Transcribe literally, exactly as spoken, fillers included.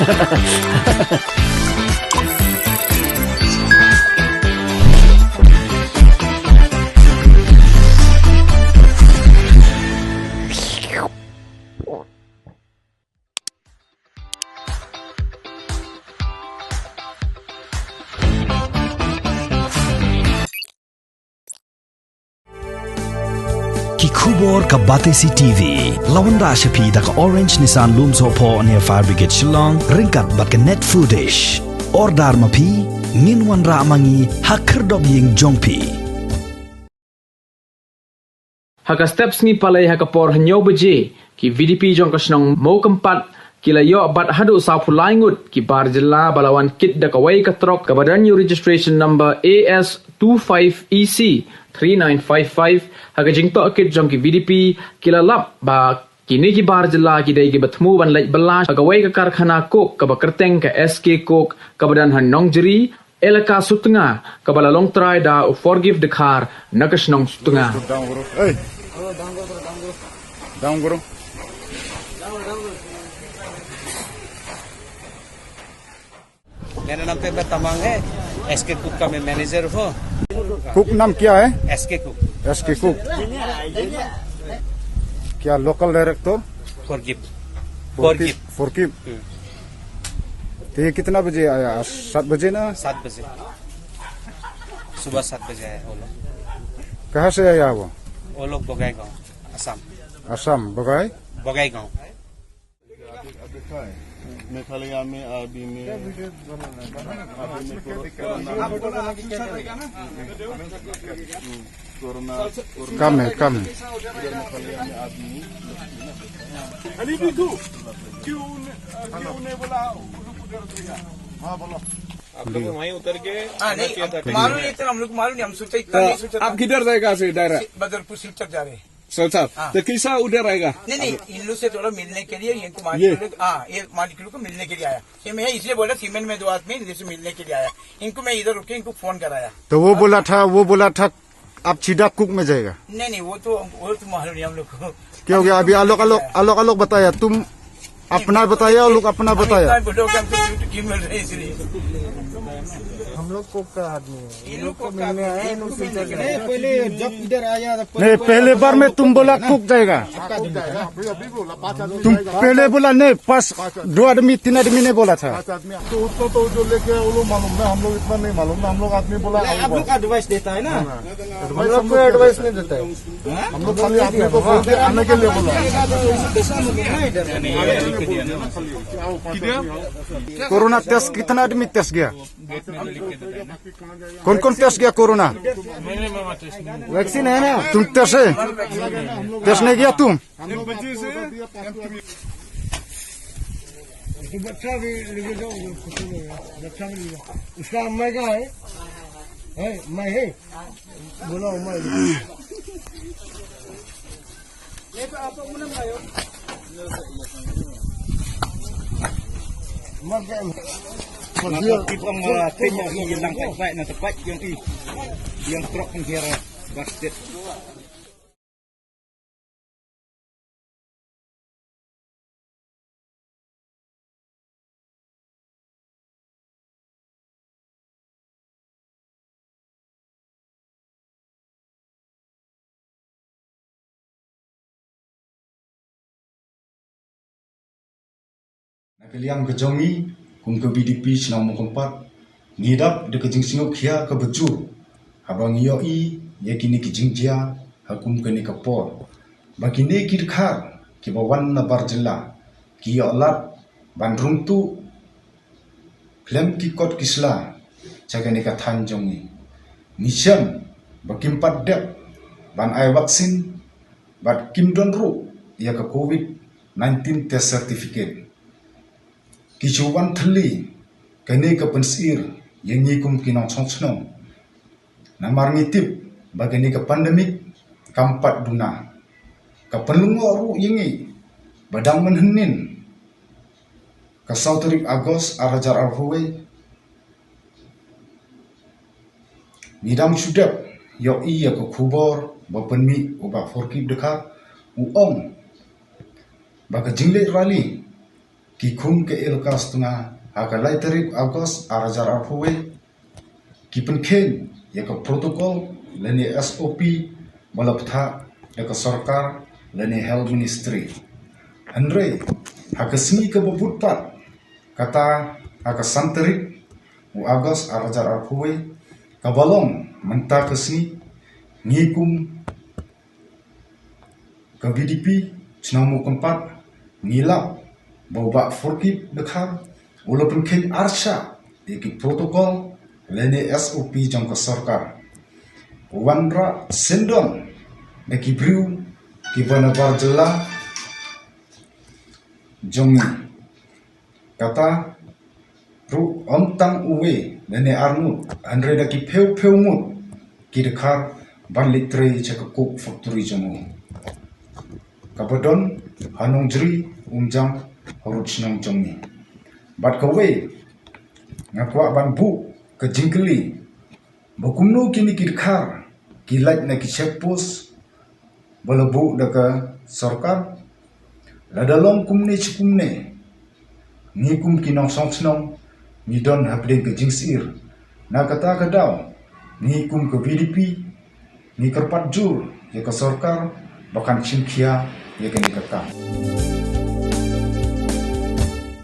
Ki khubor ka Batesi T V. La wanrah sha phi da ka Orange Nissan Lumsohphoh near Fire Brigade Shillong, ryngkat bad ka Net Foodish. Order ma phi, ngin wanrah ma ngi ha khyrdop ïing jong phi. Ha ka step sngi palei ha ka por hynñiew baje, ki V D P jong ka shnong Mawkympat ki la ïoh bat haduh sawphew lai ngut ki bar jylla ba la wan kit da kawei ka trok kaba don ïa u registration number A S two five E C three nine five five. Ha ka jingtohkit jong ki V D P, ki la lap ba kine ki bar jylla ki dei kiba thmu ban leit bylla ha kawei ka karkhana coke kaba kyrteng ka S K Coke kaba don ha Nongjri, elaka Sutnga, kaba la long trai da u Forgive Dkhar na ka shnong Sutnga. Down group. Hey. Down group. मेरा नाम पे मैं तमांग है, SK cook का मैं मैनेजर हूँ। कुक नाम क्या है? SK cook. SK cook. क्या local director? Forgive. Forgive. Forgive. Hmm. तो ये कितना बजे आया? आज सात बजे ना? सात बजे। सुबह सात बजे आया वो लोग। कहाँ से आया वो? वो लोग बगाईगांव, असम। असम, बगाई? बगाईगांव। मेघालय में अभी में, अभी में कोरो-, कोरोना, कोरोना, कोरोना। कम है, कम है। इधर मेघालय में अभी में। अली भी तू, क्यों ने, क्यों ने बोला, उधर उधर गया? हाँ, बोलो। आप लोग वहीं उतर के हाँ, नहीं, मालूम नहीं था, हम लोग को मालूम नहीं, हम सोचा इतना तो नहीं सोचा था। आप किधर जाएगा से डायरेक्ट? बदरपुर सिलचर जा रहे हैं। सर साहब, हाँ। तो कैसा उधर आएगा? नहीं, नहीं, इन लोग से थोड़ा मिलने के लिए, इनको मालिक ये? लोग, हाँ, ये मालिक लोग को मिलने के लिए आया। ये मैं इसलिए बोला, सीमेंट में दो आदमी, जैसे मिलने के लिए आया। इनको मैं इधर रुके, इनको फोन कराया। तो वो बोला था, वो बोला था, आप सीधा कुक में जाएगा। नहीं, नहीं, वो तो, वो तो मालूम नहीं हम लोग को। क्या हो गया? अभी आलोक, आलोक, आलोक, आलोक बताया, तुम अपना बताया, वो लोग अपना बताया। हम लोग को का आदमी है, ये लोग को मिलने आए हैं, इनको सिलचर जाना है। पहले जब इधर आया था, नहीं, पहले बार में तुम बोला कुक जाएगा। तुम पहले बोला नहीं, पाँच, दो आदमी, तीन आदमी नहीं बोला था। पाँच आदमी, तो उतना तो जो लेके वो लोग मालूम ना, हम लोग इतना नहीं मालूम ना, हम लोग आदमी बोला, आप लोग एडवाइस देता है ना। हम लोग को एडवाइस नहीं देता है। हम लोग खाली आदमी को बोल के आने के लिए बोला। कोरोना टेस्ट कितना आदमी टेस्ट गया? कौन कौन टेस्ट गया कोरोना? वैक्सीन है ना? तुम टेस्ट है? टेस्ट नहीं गया तुम? तो बच्चा भी लेके जाओ, उधर कुछ नहीं है। बच्चा भी ले जाओ। उसका अम्मा का है? है, मैं है। बोला अम्मा है। मर गया। Mano ki pang mala te mo i lang kai pai na te pai yang i. Yang trok kan kira basket. Na ka liang ka jong ngi, kum ka V D P shnong Mawkympat, ngi dap da ka jingsngewkhia kaba jur haba ngi ïohi ïa kine ki jingjia ha kum kane ka por, ba kine ki dkhar kiba wan na bar jylla ki ïoh lad ban rung tuh khlem ki kot ki sla sha kane ka thaiñ jong ngi. Ngi shem ba kim pat dep ban ai vaksin bad kim don ruh ïa ka covid nineteen test certificate. Ki shu wan thylli kane ka pynsyier ïa ngi kum ki nongshong shnong. Namar ngi tip ba kane ka pandemic kam pat duna. Ka pynlyngngoh ruh ïa ngi ba dang mynhynnin ka saw tarik August ar hajar arphew wei, ngi dang shu dep ïohi ïa ka khubor ba pynmih u Bah Forkip Dkhar, u ong ba ka jingleit rally ki khun ka Elaka Sutnga ha ka lai tarik August ar hajar arphew wei, ki pynkheiñ ïa ka protocol lane S O P ba la bthah da ka sorkar lane Health Ministry. Hynrei ha ka sngi kaba bud pat, kata ha ka san tarik u August ar hajar arphew wei, kaba long mynta ka sngi, ngi kum ka V D P chnong Mawkyrpad ngi lap ba u Bah Furkit Dkhar u la pynkheiñ arshah ïa ki protocol lane S O P jong ka sorkar, u wanrah syndon da ki briew kiba na bar jylla jong ngi. Kata ruh ym tang uwei lane ar ngut, hynrei da ki phew phew ngut ki Dkhar ban leit trei sha ka coke factory jong u, kaba don ha Nongjri, Umjam, harud shnong jong ngi. Bad kawei, nga kwah ban buh ka jingkylli ba kumno kine ki Dkhar ki lait na ki check post ba la buh da ka sorkar? Lada long kumne shi kumne, ngi kum ki nongshong shnong ngi don hapdeng ka jingsyier. Na kata ka daw, ngi kum ka V D P ngi kyrpad jur ïa ka sorkar ba kan shim khia ïa kane ka kam.